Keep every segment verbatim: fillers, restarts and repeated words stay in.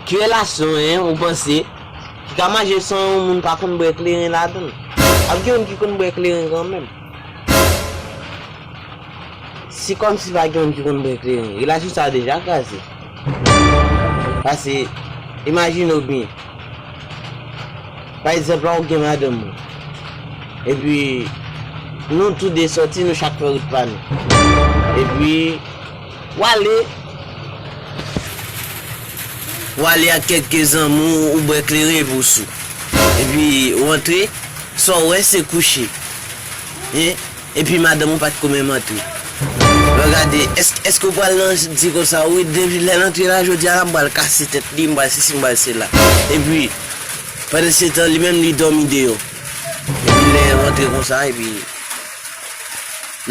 Ki relasyon, en, ou panse, ki ka mache san yon moun pa konn bwè kleren ladan l? Ap gen youn ki konn bwè kleren kanmenm. Se kòmsi pa gen youn ki konn bwè kleren. Relasyon sa a deja kraze. Paske, imajine w byen. Pa egzanp, la ou gen madanm ou. Epi, nou tou de sòti, nou chak fè wout pa nou. Epi, w ale. W ale ak kèk zanmi w, ou bwè kleren epi w sou. Epi, ou antre, sa w wè se kouche. Hein? Epi madanm ou pa t ko menm antre. Mwen gade, èske, èske w pral nan di konsa, wi, depi lè l antre la, jodi a la, m pral kase tèt li, m pral sesi, m pral sela. Epi, pandan se tan, li menm, li dòmi deyò. Epi lè w antre konsa, epi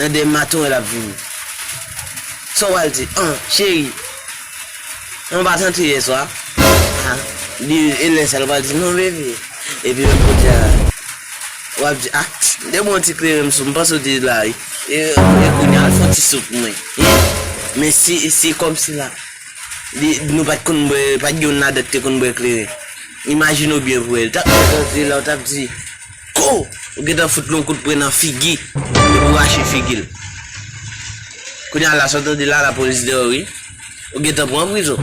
nan de maten, l ap vini. Sa w pral di? An, cheri, an, w pa t antre yè swa? Ha? Li, e lè sa, l pral di, non, bebe. Epi menm kote a, w ap di, ah, m te bon ti kleren m sou, m panse w te la, wi. E, e kounye a, al fè yon ti sou pou mwen. Hein? Men si, si kòmsi la, li, nou pa t konn bwè, pa t gen youn ladan ki te konn bwè kleren. Imajine w byen pou wè. L t ap fè zanzè la, w t ap di, ko! Ou gentan fout l yon kout pwen nan figi. Epi w rache figi l. Kounye a la, sa w tande la, lapolis deyò, wi. Ou gentan pran prizon.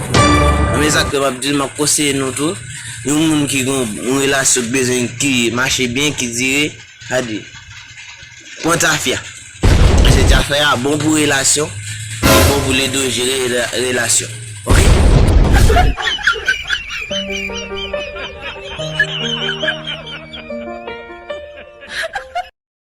Men sa k fè m ap di l, m ap konseye nou tou. Yon moun ki gen yon relasyon k bezwen ki mache byen, ki dire, gade. Pran tafya. Paske tafya a bon pou relasyon, li bon pou l ede w jere rela- relasyon. Oke?